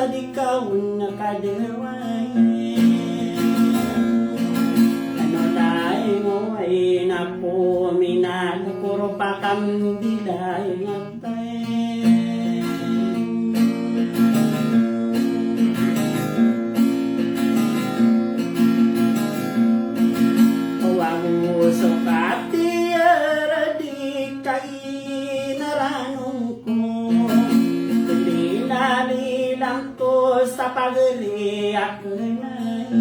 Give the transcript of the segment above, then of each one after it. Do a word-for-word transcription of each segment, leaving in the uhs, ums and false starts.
Di kaon ka dawai. Ano lay mo ay napo minal ko ro pakambilay ngatay. Wago so katiyara di kainaranon ko. Lilalilan ko sa pagari aken ay.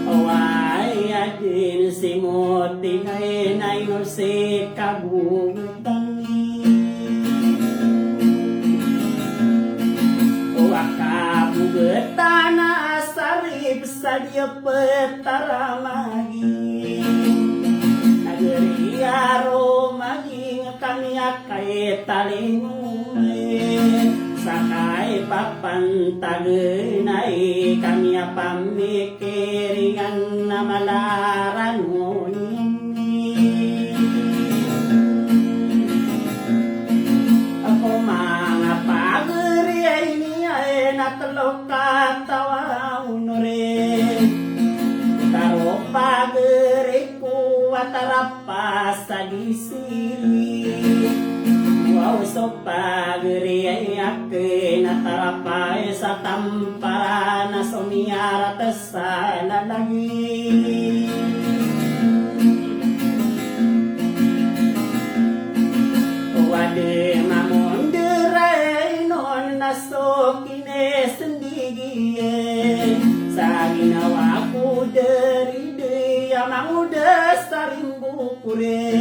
Oway, adn si Moti na inay no si kabogetan. Owa kabogetan a sarip sa di petaramagi. Nagari a romagi kami a kaitalingomay, sa kaipapantagenay kami a pamikiringan a mala ranon ini. Ako manga pagari a ini ay na telo kataw a onori. Taro pagari ko a tarap- Pasa di siri. Wow, so pagari aken a tarapay sa tamparan a somiyarat sa lalagi. Wade mamonderay non na so kinesendigi sa ginawa ko dari di a mangoda sa rimbo. Kore,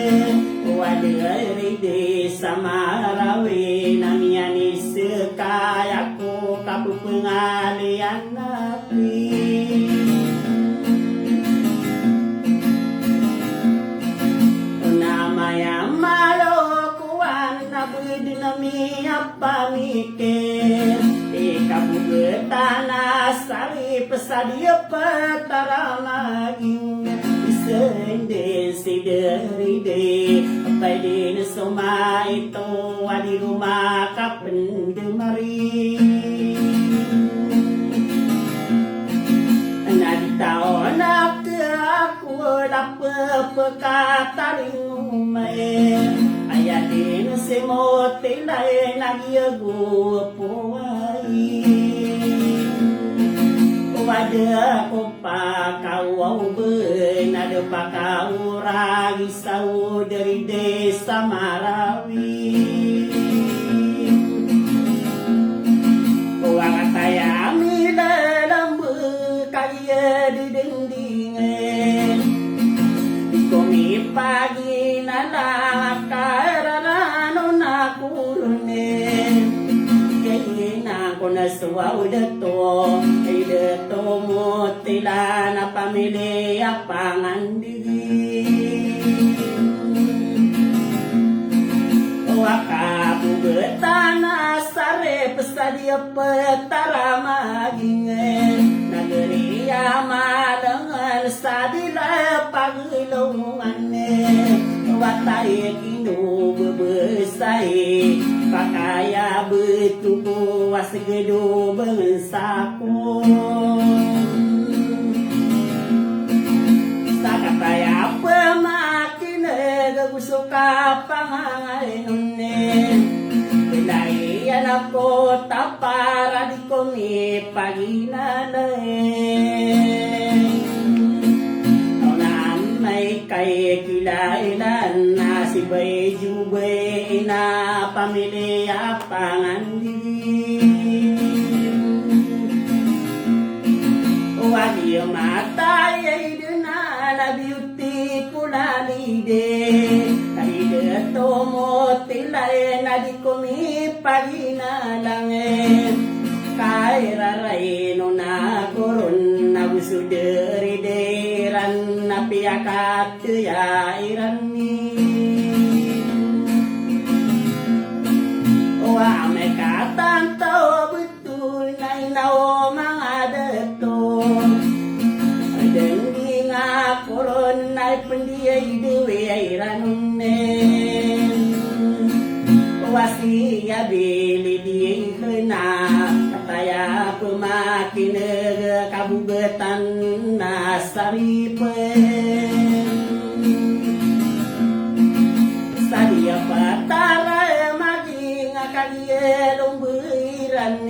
wade ridi sa Marawi na miyaniseka ako kapepengaliyan api. Na maya malo kowan na bed na miyapamikir, ikabogetan a sarip sa di petaramaging. Isenden si Deride, pwede na somaito a di ro makapendemari. Na di taon a kiyako la pepekatalingomay, aya di na si Moti lay na giyago po ay. Wade ko pakawaw ben a da pakaoragi sa o Deride sa Marawi. Wangkataya milalambek a giya di dendingen. Di ko mipaginalang a kararanon a korone. Kainan ko na so waw dato, ay dato Moti lana pamiliya pangandigi. Owa kabogetan a sarip sa di petaramaging, nagari a malengan sa di la pagelongan. Watay kino bebesay, pakaya betuko a seged o bangsa ko. Sakataya pemakineg ago so kapangangay non, belay a na ko tapara di ko mipaginalay. Onamay kay kilailan a si Bay Jubay na pamiliya pangandigi. Wadi matay ay dena na beautiful a lady. Kay dato Moti lay na di ko mipaginalang. Kay raraino na koron na goso Deride iran na piyakataya iran ni. Owa amay katanto betul na ina o manga dato. Dending a koron na ipendiyay dewe iran onen. Owa siya Bilid iyan a kataya pemakineg kabogatan na saripen. Sa di a patara maging a kagiya lomberan.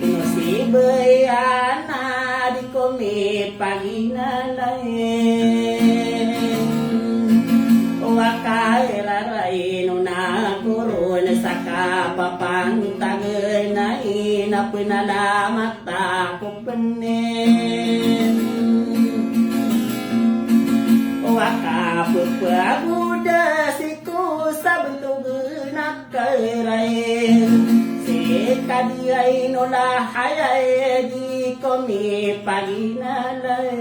Ino si bayan a di ko mipaginalay. Wa ka rarain o nakoron sa kapapantag na ina penalamat ako penen. Wa ka pepagoda si ko sa bentog na karain. Si kadiay no lahayay di ko mipaginalay.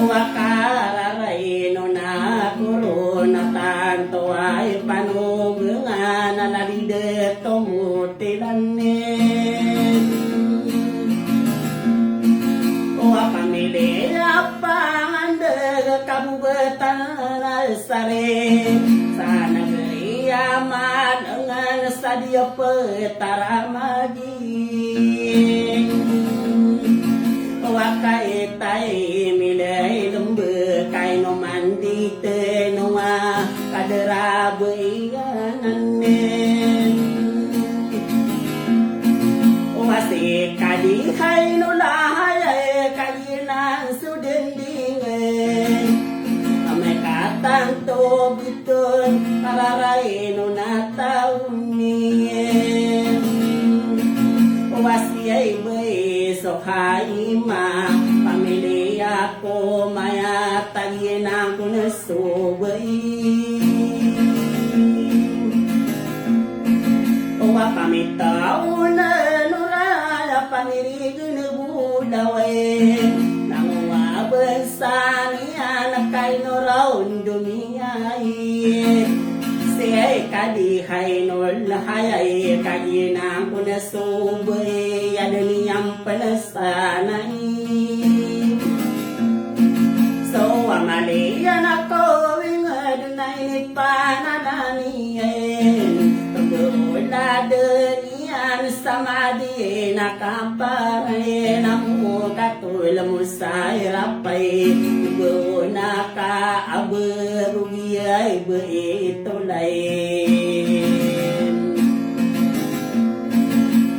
Wa ka rarain o nakoron a tanto ay panogengan a lalid a tomot ilanen. O pamiliya pangandeg kabogatan a sari sa nagari a madangan sa di a petaramagi. Wa ka itay milay lembek ay no manditen wa kadera beyanan. Wa si kadihay no lahayay kaginan so dendingen. Amay ka tanto beton kararain o nataw niyan. Wa si ay bay so haima pamiliya ko maya taginan ko na so bay. Wa pamitaw na nora ya pamirigen bolaway. Nangowa bensa niyan kay nora on domiyay. Si ay kadihay no lahayay kaginan ko na so bay a doniyan penes sanay. So amaliyan ako inged na inipanalaniyan. Pegoladen iyan sa madi na kaparay na mo katol mo sa irapay. Bo na ka aberugi ay be itolay.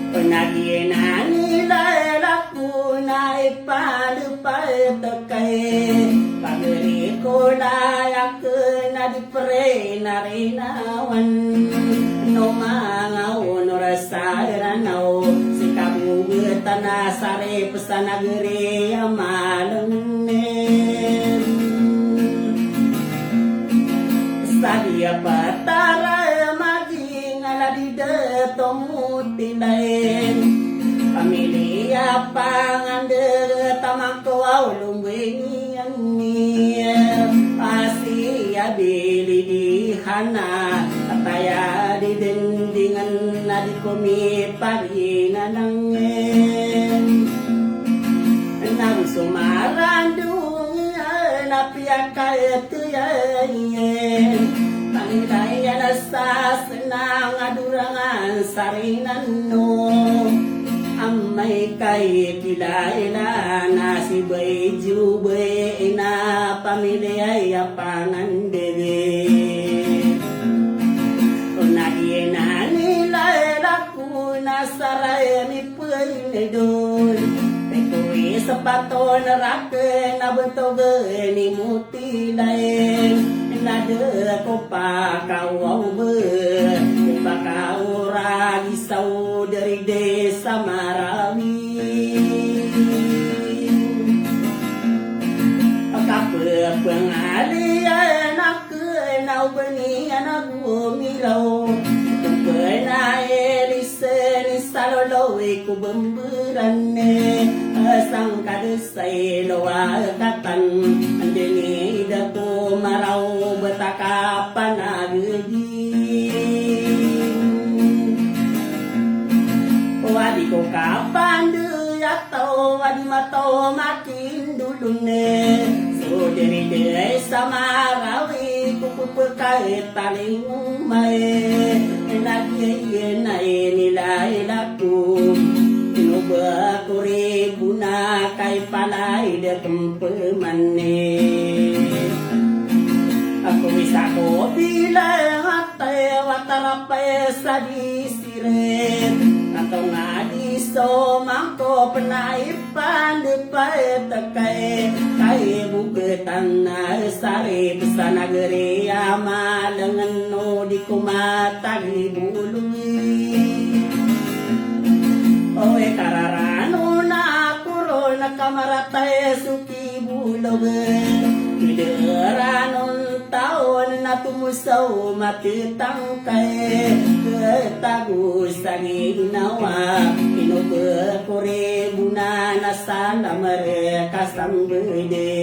Penaginan ilay lak Ko na ipalipat kay pagari ko layak na di pre na rinawan. No manga onor sa Ranaw si kabugetan a sarip sa nagari a malengen. Sa di a patara magi Ngala di da tomod tilay. Pamiliya pangandeg taman ko aw lombay niyan niya. Asi a bili di hana, ataya di dendingan na di komi pari na nangen. Na so marandong iyan a piyakayat iyan. Pangilay iyan a sa senang a dorangan sa rinan no. Amay kay kilailaan a si Bay Jubay na pamiliyay a pangandeg. Na di na nilay lako na saray mi Pwendon, teko i sepaton raken a betogen i motilaen, na de ko pakawaw be, ko pakaorag i saw dari de sa Marawi. Kapepengalian a Kena o benian a gomilaw. Kena elisen i saloloy ko bemberan e. Sangkad sa ilowa katan. Andini da ko maraw betaka panagedi. Wadi ko kapande yataw, wadi mataw maki Indolon e, so diri diri sa Marawi, Pepekay talingoma e, na giya iyan a inilaylay ko. Ino ba ko ribo na kaipalay da kempeman e. Ako isa ko bilay hatay watarapay sa di sirit. Antonaa di so mangkop na ipandepay tekay. Kay bogetan na sarip sa nagari a malengen o di ko matagi bolong. Oway, kararano na ako ron a kamaratay so kibolong. Kiderano taw na tomosaw matetangkay, ketago sa ginawa, ino ba ko ribo na na salam reka sambede.